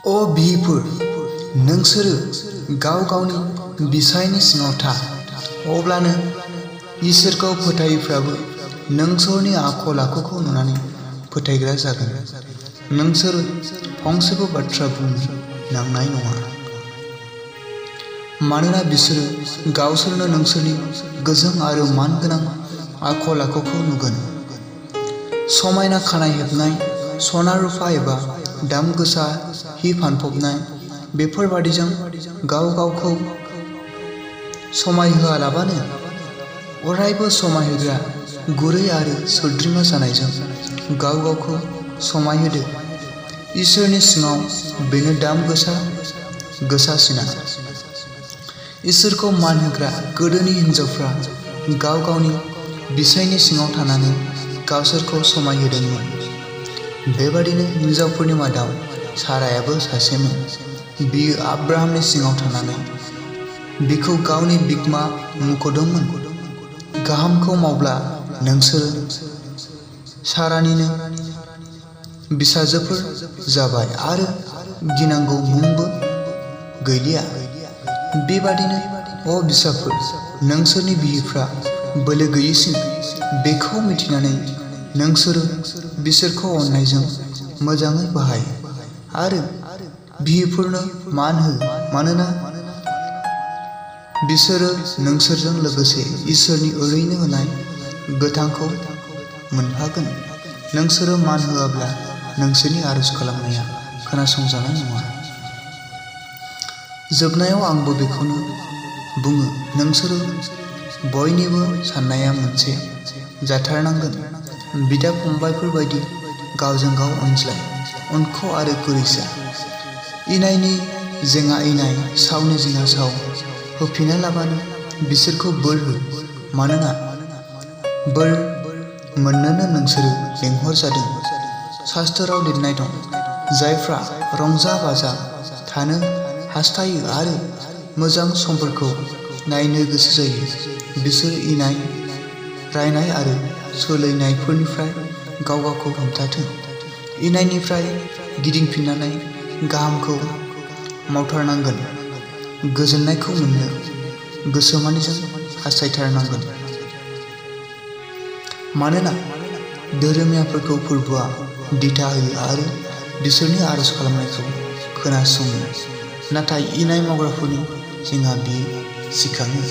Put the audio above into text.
अ बिफोर नोंसोरो गाव गावनि बिसायनि सिङाव था, अब्लानो इसोरखौ फोथायैफ्राबो नोंसोरनि आखल आखुखौ नुनानै फोथायग्रा जागोन। नोंसोरो फंसेबो बाथ्रा बुंनो नांनाय नङा, मानोना बिसोरो गावसोरनो नोंसोरनि गोजों आरो मानगोनां आखल आखुखौ नुगोन। समायना खानाय हेबनाय, सना रुफा एबा दाम गोसा हि फानफबनाय बेफोरबादिजों गाव गावखौ समायहोआलाबानो अरायबो समायहोग्रा गुरै आरो सोद्रोमा जानायजों गाव गावखौ समायहोदो। इसोरनि सिङाव बेनो दाम गोसासिना। इसोरखौ मान होग्रा गोदोनि हिनजावफ्रा गाव गावनि बिसायनि सिङाव थानानै गावसोरखौ समायहोदोंमोन। बेबादिनो हिनजावफोरनि मादाव सारायाबो सासेमोन। बियो आब्राहामनि सिङाव थानानै बिखौ गावनि बिगोमा मुंख'दोंमोन। गाहामखौ मावब्ला नोंसोरो सारानिनो बिसाजोफोर जाबाय आरो गिनांगौ मुंबो गैलिया। बेबादिनो अ बिसाफोर, नोंसोरनि बिहिफ्रा बोलो गैयैसिन बेखौ मिथिनानै नोंसोरो बिसोरखौ अननायजों मोजाङै बाहाय आरो बिहिफोरनो मान हो, मानोना बिसोरो नोंसोरजों लोगोसे इसोरनि ओरैनो होनाय गोथांखौ मोनफागोन। नोंसोरो मान होआब्ला नोंसोरनि आरज खालामनाया खोनासंजानाय नङा। जोबनायाव आंबो बेखौनो बुङो, नोंसोरो बयनिबो साननाया मोनसे जाथारनांगोन। बिदा फंबायफोर बायदि गावजों गाव अनज्लाय, अनख' आरो गुरै जा। इनायनि जेङा इनाय, सावनि जेङा साव होफिनालाबानो बिसोरखौ बोर हो, मानोना बोर मोननोनो नोंसोरो लेंहर जादों। शास्त्रआव लिरनाय दं, जायफ्रा रंजा बाजा थानो हास्थायो आरो मोजां समफोरखौ नायनो गोसो जायो, बिसोर इनाय, रायनाय आरो सोलायनायफोरनिफ्राय गाव गावखौ हमथाथों। इनायनिफ्राय गिदिंफिननानै गाहामखौ मावथारनांगोन, गोजोननायखौ मोननो गोसोमानिजों हास्थायथारनांगोन। मानोना धोरोमियाफोरखौ फोरबोआ दिथा होयो आरो बिसोरनि आरज खालामनायखौ खोनासङो, नाथाय इनाय मावग्राफोरनि जेंना बियो सिखाङो।